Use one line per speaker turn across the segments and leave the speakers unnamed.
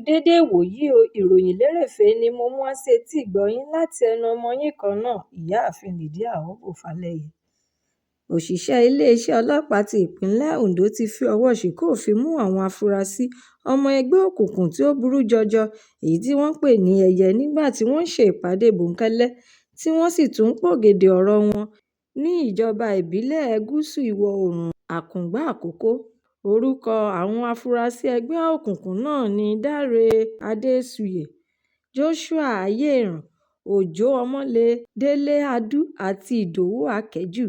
Déédé ìwòyí o. Ìròyìn lérèfé ni mo mú wá sí etí ìgbọ́ yín láti ẹnu ọmọ yín kan náà, Ìyáàfin Lydia Obo Falẹyẹ. Òṣìṣẹ́ iléeṣẹ́ ọlọ́pàá ti ìpínlẹ̀ Ondo ti fi ọwọ́ ṣìnkún òfin mú àwọn afurasí ọmọ ẹgbẹ́ òkùnkùn tí ó burú jọjọ, èyí tí wọ́n ń pè ní ẹyẹ, nígbà tí wọ́n ń ṣe ìpàdé bòńkẹ́lẹ́ tí wọ́n sì tún ń pògèdè ọ̀rọ̀ wọn ní ìjọba ìbílẹ̀ gúúsù ìwọ̀-oòrùn Àkùngbá Àkókò. Orúkọ àwọn afurasí ẹgbẹ́ òkùnkùn náà ní Dáre Adéṣùyè, Joshua Ayéẹ̀ràn, Ọjọ́ Ọmọlé, Délé Adu àti Ìdòwú Akẹ́jù.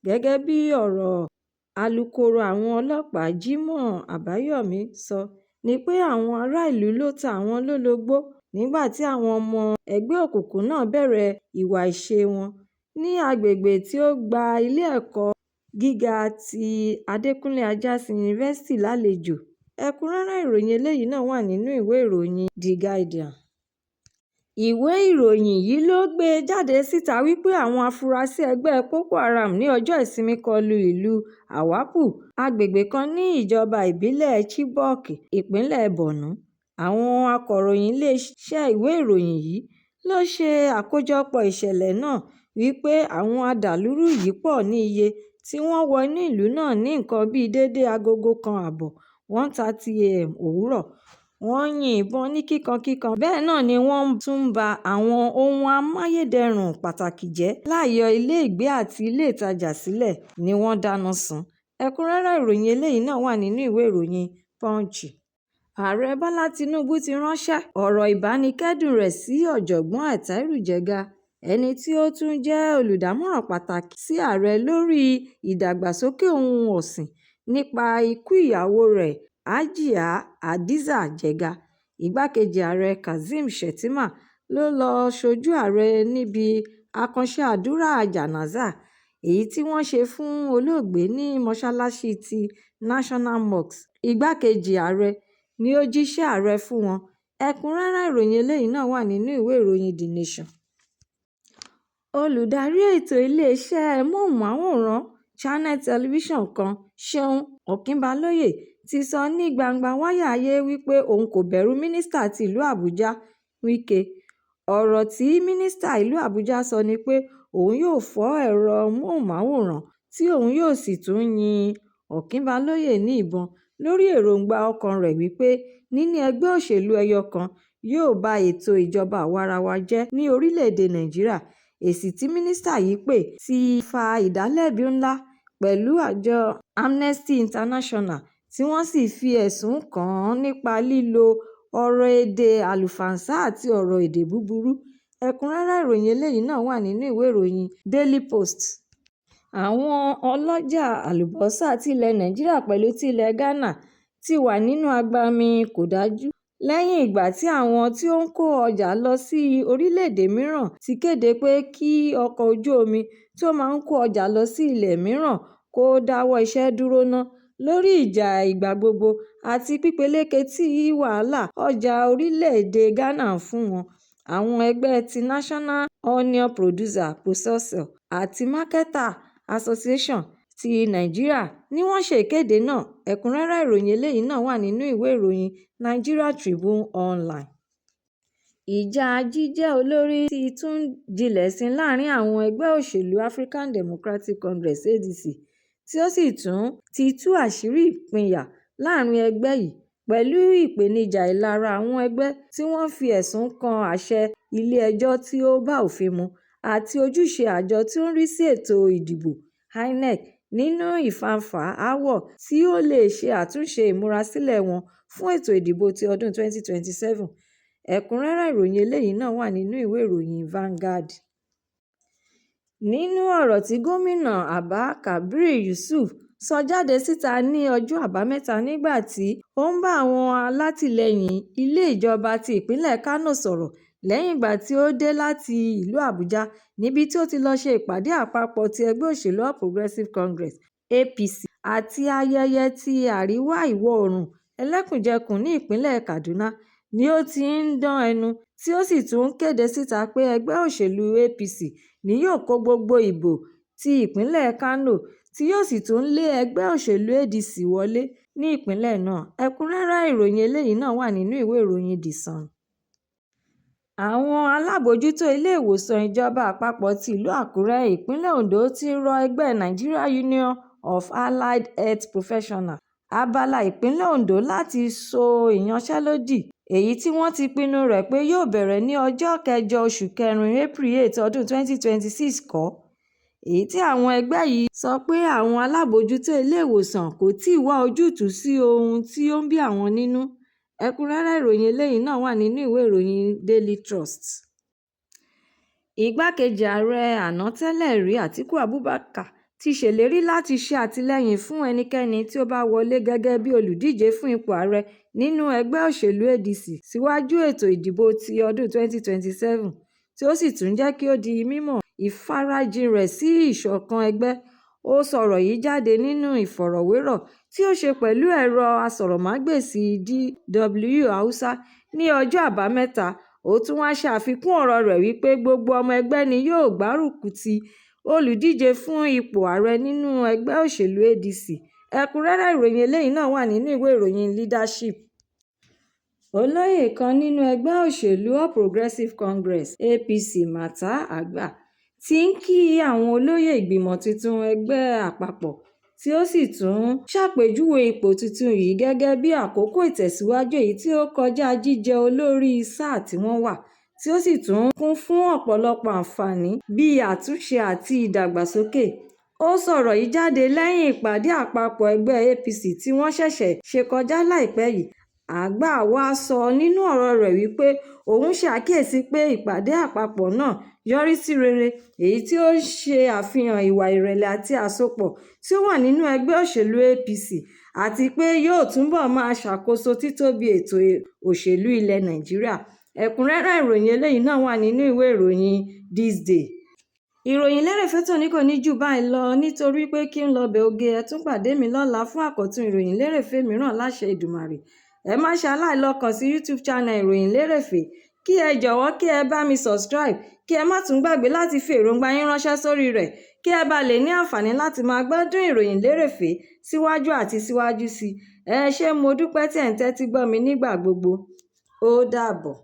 Gẹ́gẹ́ bí ọ̀rọ̀ alūkkóró àwọn ọlọ́pàá Jimoh Àbáyọ̀mí sọ ni pé àwọn aráàlú ló ta àwọn lólobó nígbà tí àwọn ọmọ ẹgbẹ́ òkùnkùn náà bẹ̀rẹ̀ ìwà iṣẹ́ wọn ní agbègbè tí ó gba ilé-ẹ̀kọ́ gíga ti Adẹkùnlé Ajásìn Yunifásitì lálejò. Ẹ̀kúnrẹ́rẹ́ ìròyìn eléyìí náà wà nínú ìwé ìròyìn The Guardian. Ìwé ìròyìn yìí ló gbé e jáde síta wípé àwọn afurasí ẹgbẹ́ Boko Haram ní ọjọ́ Ìsinmi kọ lu ìlú Àwápù, agbègbè kan ní ìjọba ìbílẹ̀ Chibok, ìpínlẹ̀ Borno. Àwọn akọ̀ròyìn iléeṣẹ́ ìwé ìròyìn yìí ló ṣe àkójọpọ̀ ìṣẹ̀lẹ̀ náà wípé àwọn adàlúrú yìí pọ̀ ní iye tí wọ́n wọ inú ìlú náà ní nǹkan bíi déédé aago kan ààbọ̀ 1:30 a.m. òwúrọ̀. Wọ́n ń yin ìbọn ní kíkankíkan, bẹ́ẹ̀ náà ni wọ́n tún ń ba àwọn ohun amáyédẹrùn pàtàkì jẹ́, láì yọ iléègbé àti iléètajà sílẹ̀ ni wọ́n dáná sun. Ẹ̀kúnrẹ́rẹ́ ìròyìn eléyìí náà wà nínú ìwé ìròyìn Punch. Ààrẹ Bọ́lá Tínúbù ti ránṣẹ́ ọ̀rọ̀ ìbánikẹ́dùn rẹ̀ sí Ọ̀jọ̀gbọ́n Attahiru Jega, ẹni tí ó tún jẹ́ olùdámọ̀ràn pàtàkì sí ààrẹ lórí ìdàgbàsókè ohun ọ̀sìn, nípa ikú ìyàwó rẹ̀ Hajia Hadiza Jega. Igbákejì Ààrẹ Kashim Shettima ló lọ́ọ́ sójú ààrẹ níbi àkànṣe àdúrà jánásà èyí tí wọ́n ṣe fún olóògbé ní mọ́ṣáláṣí ti National Mosque. Igbákejì ààrẹ ni ó jíṣẹ́ ààrẹ fún wọn. Ẹ̀kúnrẹ́rẹ́ ìròyìn eléyìí náà wà nínú ìwé ìròyìn The Nation. Olùdarí ètò iléeṣẹ́ móhùnmáwòrán Channels Television kan, Ṣeun Òkínbalóyè, ti sọ ní gbangba wálíà ayé wípé òun kò bẹ̀rù Mínísítà ti ìlú Àbújá, Wike. Ọ̀rọ̀ tí Mínísítà ìlú Àbújá sọ ni pé òun yóò fọ́ ẹ̀rọ móhùnmáwòrán tí òun yóò sì tún yin Òkínbalóyè ní ìbọn lórí èròńgbà ọkàn rẹ̀ wípé níní ẹgbẹ́ òṣèlú ẹyọ kan yóò ba ètò ìjọba àwaarawa jẹ́ ní orílẹ̀-èdè Nàìjíríà. Èsì tí mínísítà yìí pè ti fa ìdálẹ́bi ńlá pẹ̀lú àjọ Amnesty International tí wọ́n sì fi ẹ̀sùn kàn án nípa lílo ọ̀rọ̀ èdè àlùfànṣá àti ọ̀rọ̀ èdè búburú. Ẹ̀kúnrẹ́rẹ́ ìròyìn eléyìí náà wà nínú ìwé ìròyìn Daily Post. Àwọn ọlọ́jà àlùbọ́sà ti ilẹ̀ Nàìjíríà pẹ̀lú ti ilẹ̀ Ghana ti wà nínú agbami kòdájú lẹ́yìn ìgbà tí àwọn tí ó ń kó ọjà lọ sí orílẹ̀-èdè mìíràn ti kéde pé kí ọkọ̀ ojú omi tí ó máa ń kó ọjà lọ sí ilẹ̀ mìíràn kó dáwọ́ iṣẹ́ dúró ná lórí ìjà ìgbàgbogbo àti pípeléke tí wàhálà ọjà orílẹ̀-èdè Ghana ń fún wọn. Àwọn ẹgbẹ́ ti National Onion Producers Processors àti Marketers Association ti Nàìjíríà ni wọ́n ṣe ìkéde náà. Ẹ̀kúnrẹ́rẹ́ ìròyìn eléyìí náà wà nínú ìwé ìròyìn Nigeria Tribune Online. Ìjà jíjẹ́ olórí ti tún jinlẹ̀ sí láàrin àwọn ẹgbẹ́ òṣèlú African Democratic Congress (ADC), tí ó sì tún ti tú àṣírí ìpínyà láàrin ẹgbẹ́ yìí pẹ̀lú ìpèníjà ìlara àwọn ẹgbẹ́ tí wọ́n fi ẹ̀sùn kan àṣẹ ilé-ẹjọ́ tí ò bá òfin mu àti ojúṣe àjọ tí ó ń rí sí ètò ìdìbò INEC nínú ìfánfà aáwọ̀ tí ó lè ṣe àtúnṣe ìmúrasílẹ̀ wọn fún ètò ìdìbò ti ọdún 2027. Ẹ̀kúnrẹ́rẹ́ ìròyìn eléyìí náà wà nínú ìwé ìròyìn Vanguard. Nínú ọ̀rọ̀ tí Gómìnà Abba Kabir Yusuf sọ jáde síta ní ọjọ́ Àbámẹ́ta nígbà tí ó ń bá àwọn alátìlẹyìn ilé ìjọba ti ìpínlẹ̀ Kánò sọ̀rọ̀ lẹ́yìn ìgbà tí ó dé láti ìlú Àbújá níbi tí ó ti lọ ṣe ìpàdé àpapọ̀ ti ẹgbẹ́ òṣèlú All Progressives Congress (APC) àti ayẹyẹ ti Àríwá Ìwọ̀-oòrùn Ẹlẹ́kùnjẹkùn ní ìpínlẹ̀ Kaduna ni ó ti ń dán ẹnu tí ó sì tún kéde síta pé ẹgbẹ́ òṣèlú APC ni yóò kó gbogbo ìbò ti ìpínlẹ̀ Kánò tí yóò sì tún lé ẹgbẹ́ òṣèlú ADC wọlé. ní ìpínlẹ̀ náà. Ẹ̀kúnrẹ́rẹ́ ìròyìn eléyìí náà wà nínú ìwé ìròyìn The Sun. Àwọn alábòójútó iléèwòsàn ìjọba àpapọ̀ ti ìlú Àkúrẹ́, ìpínlẹ̀ Ondo ti rọ ẹgbẹ́ Nigeria Union of Allied Health Professionals abala ìpínlẹ̀ Ondo láti sọ ìyanṣẹ́lódì èyí tí wọ́n ti pinnu rẹ̀ pé yóò bẹ̀rẹ̀ ní ọjọ́ kẹjọ oṣù kẹrin April 8 ọdún 2026 kọ́, èyí tí àwọn ẹgbẹ́ yìí sọ pé àwọn alábòójútó iléèwòsàn kò tí ì wá ojútùú sí ohun tí ó ń bí àwọn nínú. Ẹ̀kúnrẹ́rẹ́ ìròyìn eléyìí náà wà nínú ìwé ìròyìn Daily Trust. Igbákejì ààrẹ àná tẹ́lẹ̀ rí Àtiku Abubakar ti ṣèlérí láti ṣe àtìlẹ́yìn fún ẹnikẹ́ni tí ó bá wọlé gẹ́gẹ́ bí olùdíje fún ipò ààrẹ nínú ẹgbẹ́ òṣèlú ADC síwájú ètò ìdìbò ti ọdún 2027, tí ó sì tún jẹ́ kí ó di mímọ̀ ìfarajìn rẹ̀ sí ìṣọ̀kan ẹgbẹ́. Ó sọ̀rọ̀ yìí jáde nínú ìfọ̀rọ̀wérọ̀ tí ó ṣe pẹ̀lú ẹ̀rọ asọ̀rọ̀mágbèsì DW Hausa ní ọjọ́ Àbámẹ́ta. Ó tún wáá ṣàfikún ọ̀rọ̀ rẹ̀ wípé gbogbo ọmọ ẹgbẹ́ ni yóò gbárùkù ti olùdíje fún ipò ààrẹ nínú ẹgbẹ́ òṣèlú ADC. Ẹ̀kúnrẹ́rẹ́ ìròyìn eléyìí náà wà nínú ìwé ìròyìn Leadership. Olóyè kan nínú ẹgbẹ́ òṣèlú All Progressives Congress (APC) Martha Àgbà ti ń kí àwọn olóyè ìgbìmọ̀ tuntun ẹgbẹ́ àpapọ̀, tí ó sì tún ṣàpèjúwe ipò tuntun yìí gẹ́gẹ́ bí àkókò ìtẹ̀síwájú èyí tí ó kọjá jíjẹ́ olórí sáà tí wọ́n wà, tí ó sì tún kún fún ọ̀pọ̀lọpọ̀ àǹfààní bíi àtúnṣe àti ìdàgbàsókè. Ó sọ̀rọ̀ yìí jáde lẹ́yìn ìpàdé àpapọ̀ ẹgbẹ́ APC tí wọ́n ṣẹ̀ṣẹ̀ ṣe kọjá láìpẹ́ yìí. Àgbà wàá sọ nínú ọ̀rọ̀ rẹ̀ wípé òun ṣe àkíyèsí pé ìpàdé àpapọ̀ náà yọrí sí rere, èyí tí ó ń ṣe àfihàn ìwà ìrẹ̀lẹ̀ àti àsopọ̀ tí ó wà nínú ẹgbẹ́ òṣèlú APC, àti pé yóò túbọ̀ máa ṣàkóso títóbi ètò òṣèlú ilẹ̀ Nàìjíríà. Ẹ̀kúnrẹ́rẹ́ ìròyìn eléyìí náà wà nínú ìwé ìròyìn This Day. Ìròyìn lérèfé tòní kò ní jù báyìí lọ nítorí pé kí n lọ́bẹ̀ oge. Ẹ tún pàdé mi lọ́la fún àkọ́tún ìròyìn lérèfé mìíràn láṣẹ Èdùmàrè. Ẹ má ṣe aláìlọ kàn sí YouTube channel ìròyìn lérèfé, kí ẹ jọ̀wọ́ kí ẹ bá mi subscribe, kí ẹ má tún gbàgbé láti fi èròǹgbà yín ránṣẹ́ sórí rẹ̀ kí ẹ bá lè ní àǹfààní láti máa gbádùn ìròyìn lérèfé síwájú àti síwájú sí i. Ẹ ṣé, mo dúpẹ́ tí ẹ̀ ń tẹ́tí gbọ́ mi nígbà gbogbo. Ó dàbọ̀.